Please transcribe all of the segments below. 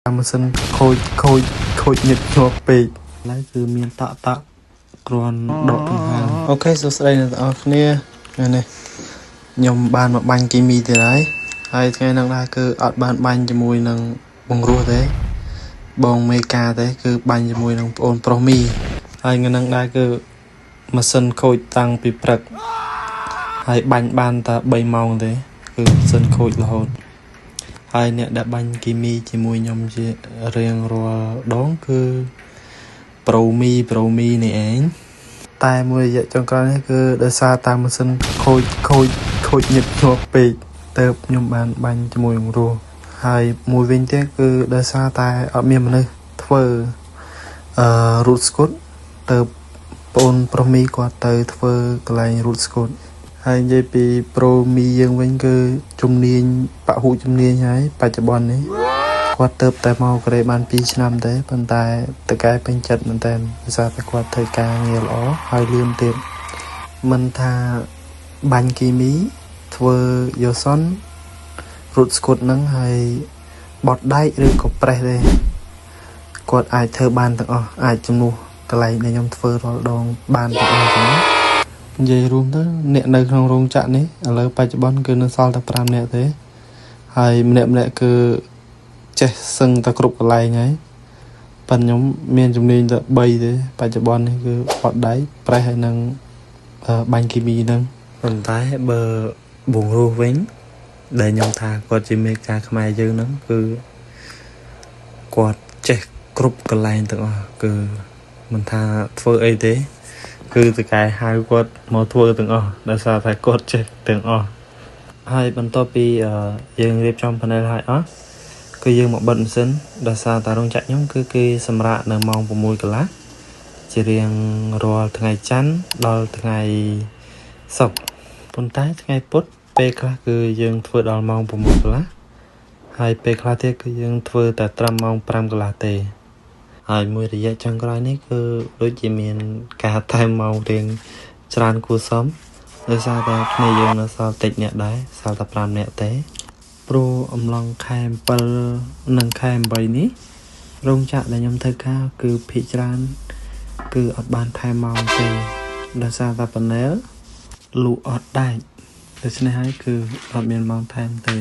ម៉ាស៊ីនខូចខូចខូចញឹកញាប់ពេកឥឡូវគឺមានតក់តក់គ្រាន់ដកដង្ហើម OK សួស្តីអ្នកទាំងអស់គ្នាថ្ងៃនេះខ្ញុំបានមកបាញ់គីមីទៀតហើយហើយថ្ងៃហ្នឹងដែរគឺអត់បានបាញ់ជាមួយនឹងបង្រោះទេបងមេកាទេគឺបាញ់ជាមួយនឹងប្អូនប្រុសមីហើយថ្ងៃហ្នឹងដែរគឺម៉ាស៊ីនខូចតាំងពីព្រឹកហើយបាញ់បានតែ3ម៉ោងទេគឺម៉ាស៊ីនខូចរហូតហើយអ្នកដែលបាញ់គីមីជាមួយខ្ញុំជារៀងរាល់ដងគឺប្រូមីប្រូមីនេះឯងតែមួយរយៈចុងក្រោយនេះគឺដោយសារតាមម៉ាស៊ីនខូចខូចខូចញឹកញាប់ពេកទៅខ្ញុំបានបាញ់ជាមួយនឹងរស់ហើយមួយវិញទៀតគឺដោយសារតែអត់មានមនុស្សធ្វើអឺរូតស្គុតទៅប្អូនប្រុសមីគាត់ទៅធ្វើកន្លែងរូតស្គុតហើយនិយាយពីប្រូមីយើងវិញគឺជំនាញពហុជំនាញហើយបច្ចុប្បន្ននេះគាត់ទៅតែមកកូរ៉េបាន2ឆ្នាំទេប៉ុន្តែតកែពេញចិត្តមែនតើដោយសារតែគាត់ធ្វើការងារល្អហើយលឿនទៀតមិនថាបាញ់គីមីធ្វើយូសុនរូតស្គុតនឹងហើយបត់ដែកឬក៏ប្រេះទេគាត់អាចធ្វើបានទាំងអស់អាចជំនួសកន្លែងដែលខ្ញុំធ្វើរាល់ដងបានទាំងអស់ចឹងនិយាយរួមទៅអ្នកនៅក្នុងរោងចក្រនេះឥឡូវបច្ចុប្បន្នគឺនៅសល់តែ5នាក់ទេហើយម្នាក់ម្នាក់គឺចេះសឹងតែគ្រប់កន្លែងហើយប៉ុន្តែខ្ញុំមានជំនាញតែ3ទេបច្ចុប្បន្ននេះគឺបត់ដែកប្រេះហើយនឹងបាញ់គីមីហ្នឹងប៉ុន្តែបើបងរស់វិញដែលខ្ញុំថាគាត់ជាមេការខ្មែរយើងហ្នឹងគឺគាត់ចេះគ្រប់កន្លែងទាំងអស់គឺមិនថាធ្វើអីទេគឺតកែហៅគាត់មកធ្វើទាំងអស់ដោយសារតែគាត់ចេះទាំងអស់ហើយបន្ទាប់ពីយើងរៀបចំ panel ហើយអស់គឺយើងមកបិទម៉ាស៊ីនដោយសារតែរោងចក្រខ្ញុំគឺគេសម្រាកនៅម៉ោង6កន្លះជារៀងរាល់ថ្ងៃច័ន្ទដល់ថ្ងៃសុក្រប៉ុន្តែថ្ងៃពុធពេលខ្លះគឺយើងធ្វើដល់ម៉ោង6កន្លះហើយពេលខ្លះទៀតគឺយើងធ្វើតែត្រឹមម៉ោង5កន្លះទេហើយមួយរយៈចុងក្រោយនេះគឺដូចជាមានការថែមម៉ោងរៀងច្រើនគួរសមដោយសារតែគ្នាយើងនៅសល់តិចអ្នកដែរសល់តែ5នាក់ទេព្រោះអំឡុងខែ7និងខែ8នេះរោងចក្រដែលខ្ញុំធ្វើការគឺភាគច្រើនគឺអត់បានថែមម៉ោងទេដោយសារតែ panel លក់អត់ដាច់ដូច្នេះហើយគឺអត់មានម៉ោងថែមទេ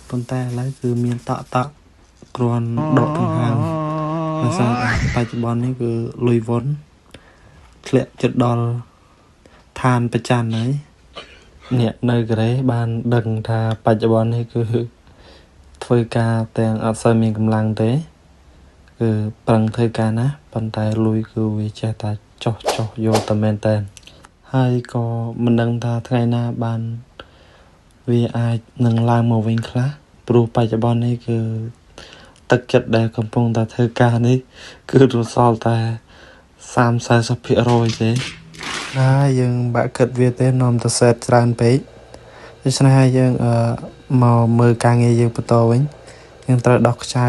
ប៉ុន្តែឥឡូវគឺមានតក់តក់គ្រាន់ដកដង្ហើមដោយសារតែបច្ចុប្បន្ននេះគឺលុយវ៉ុនធ្លាក់ជិតដល់ឋានប្រច័នហើយអ្នកនៅកូរ៉េបានដឹងថាបច្ចុប្បន្ននេះគឺធ្វើការទាំងអត់សូវមានកម្លាំងទេគឺប្រឹងធ្វើការណាស់ប៉ុន្តែលុយគឺវាចេះតែចុះចុះយកតែមែនតើហើយក៏មិនដឹងថាថ្ងៃណាបានវាអាចនឹងឡើងមកវិញខ្លះព្រោះបច្ចុប្បន្ននេះគឺទឹកចិត្តដែលកំពុងតែធ្វើការនេះគឺរសល់តែ30-40%ទេណាយើងបាក់គិតវាទេនាំតែសេតច្រើនពេកដូច្នេះហើយយើងមកមើលការងារយើងបន្តវិញយើងត្រូវដោះខ្ចៅ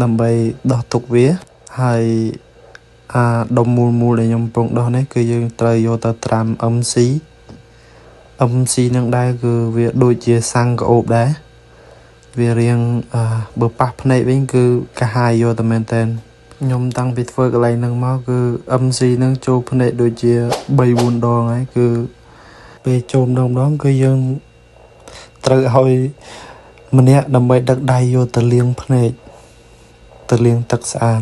ដើម្បីដោះទុកវាហើយអាដុំមូលមូលដែលខ្ញុំកំពុងដោះនេះគឺយើងត្រូវយកទៅត្រាំ MC MC នឹងដែរគឺវាដូចជាសាំងក្អូបដែរវារៀងបើប៉ះភ្នែកវិញគឺកាហាយយកតែមែនតើខ្ញុំតាំងពីធ្វើកន្លែងហ្នឹងមកគឺ MC ហ្នឹងចូលភ្នែកដូចជា3 4ដងហើយគឺពេលចូលម្ដងម្ដងគឺយើងត្រូវឲ្យម្នាក់ដើម្បីដឹកដៃយកទៅលាងភ្នែកទៅលាងទឹកស្អាត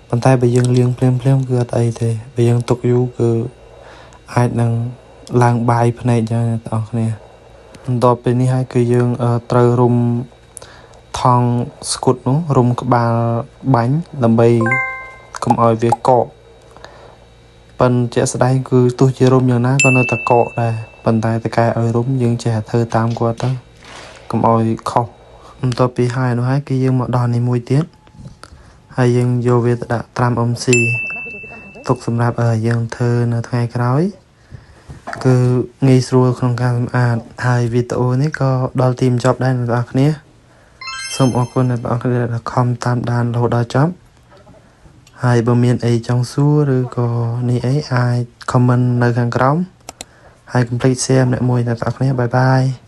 ប៉ុន្តែបើយើងលាងភ្លាមភ្លាមគឺអត់អីទេបើយើងទុកយូរគឺអាចនឹងឡើងបាយភ្នែកចឹងអ្នកទាំងអស់គ្នាបន្ទាប់ពីនេះហើយគឺយើងត្រូវរុំថង់ស្គុតនោះរុំក្បាលបាញ់ដើម្បីកុំឲ្យវាកកប៉ុន្តែជាក់ស្ដែងគឺទោះជារុំយ៉ាងណាក៏នៅតែកកដែរប៉ុន្តែតកែឲ្យរុំយើងចេះតែធ្វើតាមគាត់ទៅកុំឲ្យខុសបន្ទាប់ពីហើយនោះហើយគឺយើងមកដោះនេះមួយទៀតហើយយើងយកវាទៅដាក់ត្រាំ MC ទុកសម្រាប់យើងធ្វើនៅថ្ងៃក្រោយគឺងាយស្រួលក្នុងការសម្អាតហើយវីដេអូនេះក៏ដល់ទីបញ្ចប់ដែរអ្នកទាំងអស់គ្នាសូមអរគុណអ្នកទាំងអស់គ្នាដែលខំតាមដានរហូតដល់ចប់ហើយបើមានអីចង់សួរឬក៏នេះអីអាច comment នៅខាងក្រោមហើយកុំភ្លេច share ម្នាក់មួយអ្នកទាំងអស់គ្នាបាយបាយ។